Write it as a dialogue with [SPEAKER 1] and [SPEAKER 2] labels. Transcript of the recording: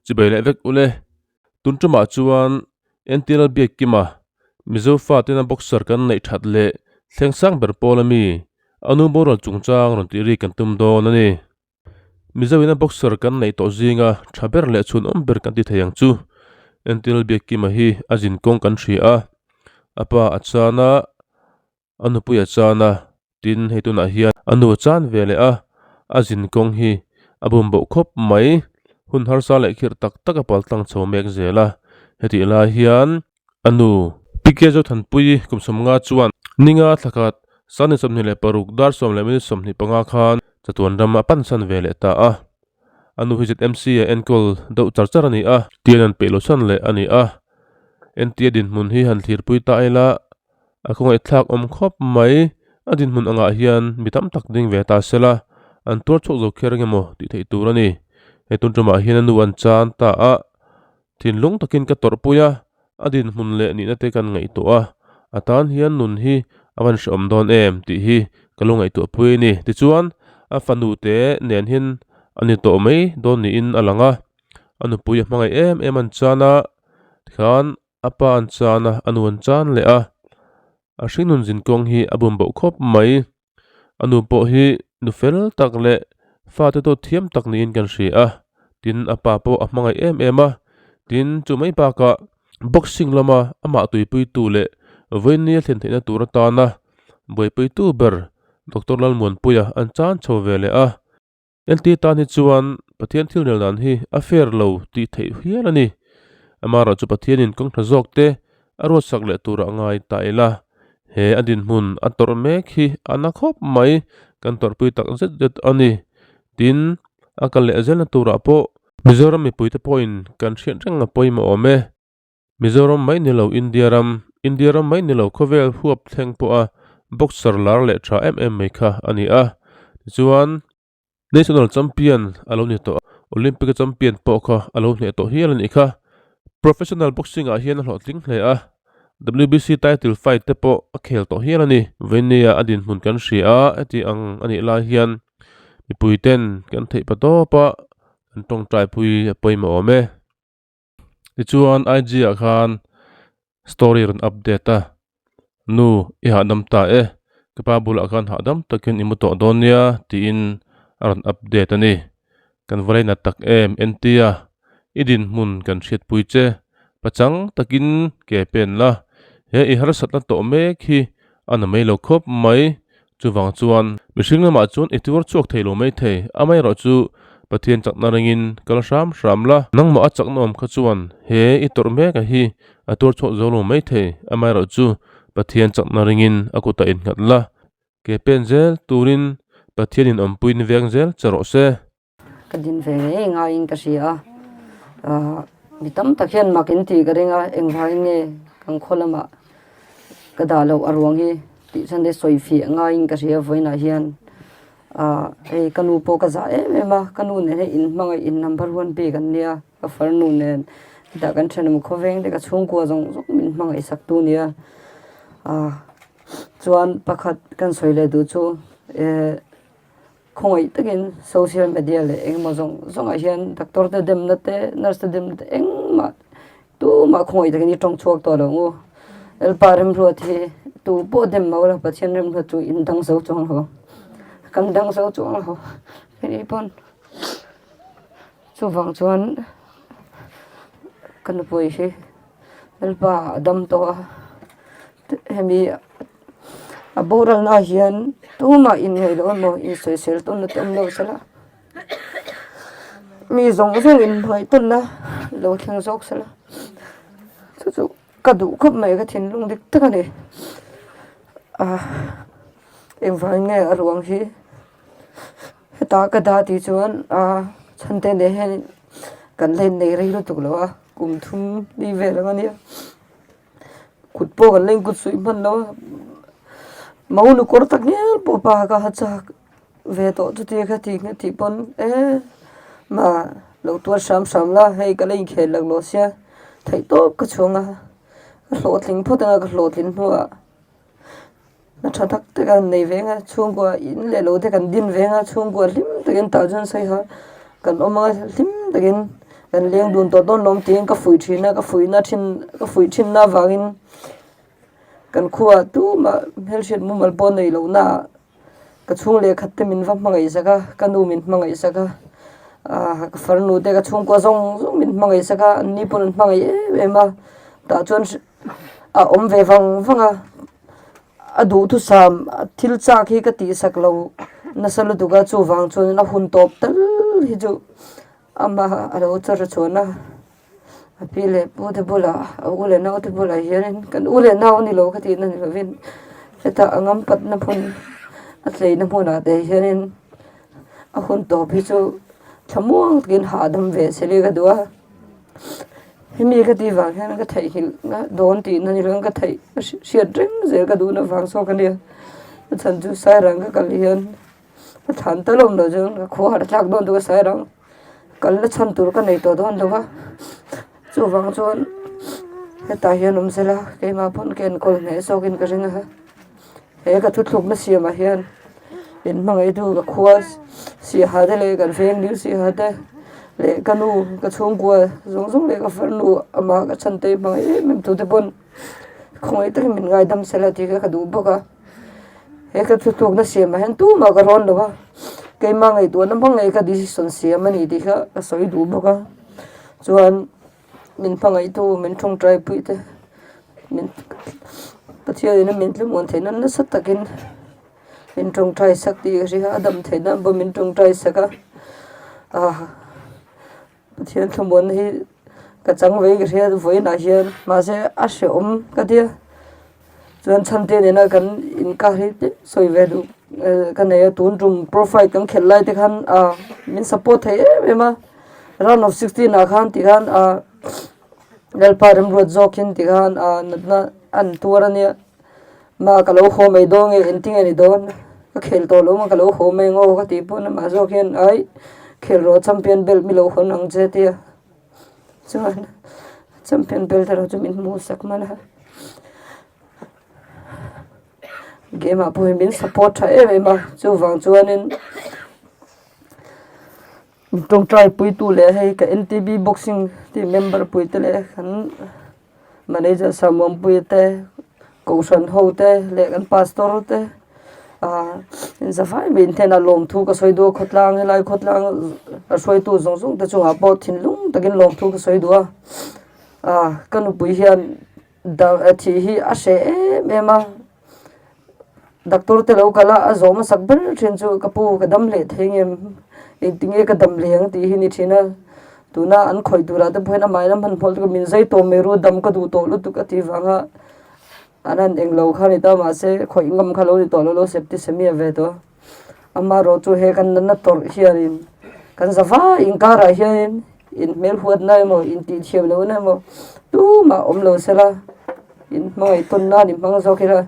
[SPEAKER 1] Chibai leh vek ule. Tun tumah chuan NTL Biakkima Mizo fatena boxer kan neih that leh thleng sang ber pawl ami anu boral chungchang rawn tih rik kan tum dawn a ni. Mizo ina boxer kan neih tawh zinga tha ber leh chhun awm ber kan ti thei ang chu. NTL Biakkima hi a zin kawng kan hria a, a pa a chan a, a nupui a chan a, tin hei tunah hian a nu a chan ve leh a, a zin kawng hi a bum boh khawp mai. Hun harsa leh khirh tak tak a pal tlang chho mek zel a, hetih lai hian a nu Pi Ke Zothanpuii kum sawmnga chuan ninga thlakhat Sani 26 dar 10 leh minute 25 khan chatuan ram a pansan ve leh ta a. A nu hi ZMC a enkawl deuh char char a ni a, tian an peih loh san leh a ni a. Entia dinhmun hi han thlirpui ta ila a khawngaihthlak awm khawp mai. A dinhmun angah hian mi tam tak ding ve ta sela an tuar chhuak zo kher eng emaw tih theih tur a ni. He tun tumah hian a nu an chan ta a, thinlung takin ka tawrhpui a, a dinhmun leh nihna te kan ngaihtuah a, a tan hian nun hi a van hrehawm dawn em tih hi ka lo ngaihtuah pui a ni. Tichuan, a fanu te nen hian a ni tawh mai dawn niin a lang a, a nupui a hmangaih em em an chan a, tikhan a pa an chan a, a nu an chan leh a, a hringnun zinkawng hi a bum boh khawp mai. A nu pawh hi nu fel tak leh fate dawt thiam tak niin kan hria a, tin a pa pawh a hmangaih em em a, tin chu mai bakah boxing lama amah tuipuitu leh vawinia thlen theihna tur atana buaipuitu ber Doctor Lalmuanpuia an chan chho ve leh a. Entir tan hi chuan Pathian thil rel dan hi a fair lo tih theih hial a ni. Amaherawh chu Pathianin kawng tha zawk te a ruatsak leh turah ngai ta ila. He a dinhmun a tawrh mek hi a na khawp mai, kan tawrhpui tak zet zet a ni. Tin, a kal leh zelna turah pawh Mizoram mipuite pawhin kan hriat reng a pawimawh awm e. Mizoram mai ni lo India ram, India ram mai ni lo khawvel huap thleng pawha boxer lar leh tha em em mai kha a ni a. Tichuan, National Champion a lo ni tawh a, Olympic Champion pawh kha a lo hneh tawh hial a nih kha. Professional boxing ah hian a hlawhtling hle a, WBC title fight te pawh a khel tawh hial a ni. Vainia a dinhmun kan hria a, heti ang a nih lai hian mipui ten kan theih pa tawp a, kan tawngtaipui a pawimawh awm e. Tichuan IG ah khan story rawn update a, Nu i hahdam ta e, ka pa bulah khan hahdam takin i mu tawh dawn nia tiin a rawn update a ni. Kan va lei nat tak em entia i dinhmun kan hriatpui che, pachang takin ke pen la, he i harsatna tawh mek hi a na mai lo khawp mai, Chuvang chuan mihring lamah chuan i tuar chhuak thei lo mai thei, amaherawh chu Pathian chakna ringin kal hram hram la. Nangmah a chakna awm kha chuan he i tawrh mek a hi a tuar chhuak zo lo mai thei, amaherawh chu Pathian chakna ringin a kutah innghat la, ke pen zel turin Pathianin awmpuiin veng zel che rawh se.
[SPEAKER 2] Ka din ve ngei ngaiin ka hria a, mi tam tak hian mak in tih ka ring a, engvangin nge kan khaw lamah ka dah loh a ruang hi tih chuan te sawi fiah ngaiin ka hria vawiinah hian ah hei ka nu pawh ka zah em em a, ka nu nen hian inhmangaih in number one bik an nia ka farnu nen hetah kan thenawm khawveng te ka chhungkua zawng zawng min hmangaih sak tu a nia ah chuan pakhat kan sawi leh duh chu eh. Khawngaih takin social media leh engemaw zawng zawngah hian doctor te demna te nurse te demna te engmah tumah khawngaih takin i tawng chhuak tawh lo ang u. Lalpa remruat hi tu pawh dem mah ula Pathian remruat chu in dang zo chuang lo kan dang zo chuang lo hei pawn chuvang chuan ka nupui hi Lalpa a dam tawh a hemi. A boralna ah hian tumah inngaih loh emaw insawisel tawnna te awm lo sela mi zawng zawng inhnuai tawnna lo thleng zawk sela chu chu ka duh khawp mai ka thinlung dik tak a ni ah engvangin nge a ruang hi heta ka dah tih chuan ah chhante nen hian kan la innei rei lutuk lo a kum thum ni vel ang a nia. Kut pawh kan la inkut suih hman lo a, mau nu kawr tak ngial pawh pa ka ha chak ve tawh chutia kha ti kha tih pawn e ma lo tuar hram hram la hei ka la inkhel lak lo sia theih tawp ka chhuang a, ka hlawhtling phawt anga ka hlawhtlin hnuah. Na tha tak te kan nei veng a, chhungkua in leh lo te kan din veng a, chhungkua hlim takin tah chuan saiha kan awm anga hlim takin kan leng dun tawh dawn lawm tiin ka fuih thin a, ka fuihna thin ka fuih thinna avangin kan khuaah tumah hmelhriat mumal pawh neih lohnaah ka chhung leh khat te min va hmangaihsak a, ka nu min hmangaihsak a, ah ka farnu te ka chhungkua zawng zawng min hmangaihsak a, an ni pawh an hmangaih em em a, tah chuan a awm ve vang vang a. A duhthusam thil chak hi ka tihsak lo nasa lutuk a chuvang chuan a hun tawp tal hi chu amah a lo chawr chhuan a a pi leh pu te bulah a u leh nau te bulah hianin kan u leh nau a ni lo ka tihna ni lovin hetah a ngam patna hmun a tleina hmunah te hianin a hun tawp hi chu thlamuang takin hahdam ve se le ka duh a. Hemi ka tih vang hian ka theihnghilh dawn tihna ni lovin ka theih ka hriat reng zel ka duhna vang zawk a nia. A chhan chu Sairang ka kal hian ka thlan tal awm loh chuan ka khua harh thlak dawn tuk a Sairang kalna chhan tur ka nei tawh dawn lo va. Chuvang chuan hetah hian awm sela keimah pawn ka enkawl hneh zawkin ka ring a. He ka thuthlukna siamah hian in hmangaihtu ka khua siaha te leh kan veng ding siaha te leh ka nu ka chhungkua zawng zawng leh ka farnu amah ka chhan te hmangaih em em tute pawn khawngaih takin min ngaidam sela tih kha ka duh bawk a. He ka thuthlukna siamah hian tumah ka rawn lo va, keimah ngaihtuahna hmang ngei ka decision siam a ni tih kha ka sawi duh bawk a. Chuan min hmangaihtu min tawngtai pui te min Pathian in a min thlamuan theih nan nasa takin min tawngtai sak tih ka hria a dam theih nan pawh min tawngtai sak a ah Pathian thlamuanna hi ka chang vei ka hria vawiinah hian mahse a hrehawm ka tia. Chuan chhante nena kan inkar hi tlem sawi ve duh ka nei a tun tum profile kan khelh lai te khan ah min support thei em em a round of 16 ah khan ti khan ah Lalpa remruat zawk in ti khan ah natna an tuar a nia mah ka lo haw mai dawn nge engtin nge ni dawn ka khel tawh lo maw ka lo haw mai ang aw ka tih pawn amah zawk hian ai khel rawh champion belt mi lo hawn ang che tia. Chuan champion belt erawh chu min hmuh sak hman a game ah pawh hian min support tha em em a chuvang chuanin tawngtai puitu leh hei ka N T B boxing team member pui te leh kan Manager Samuampuia te, Kohhran ho te leh kan Pastor te ah zavai mai in hnenah lawmthu ka sawi duh a khawtlang helai khawtlang a hruaitu zawng zawng te chungah pawh thinlung takin lawmthu ka sawi duh a ah ka nupui hian thih hi a hreh em em a. Doctor te lo kal a, a zawh hmasak ber thin chu ka pu ka dam hleh thei ngem engtinge ka dam leh ang tih hi ni thin a, tuna an khawih turah te pawh hian amahin a hmanhmawh lutuk a min zai tawh mai ru dam ka duh tawh lutuk a tih vanga an han englo kha a ni ta mahse khawih ngam kha lo ni tawh lo lo septicemia ve tawh a, amaherawh chu he kan natna tawrh hianin kan zavai inkarah hianin inhmelhuatna emaw intihthiam lohna emaw tumah awm lo sela inhmangaih tawnna a ni hmang zawk ila.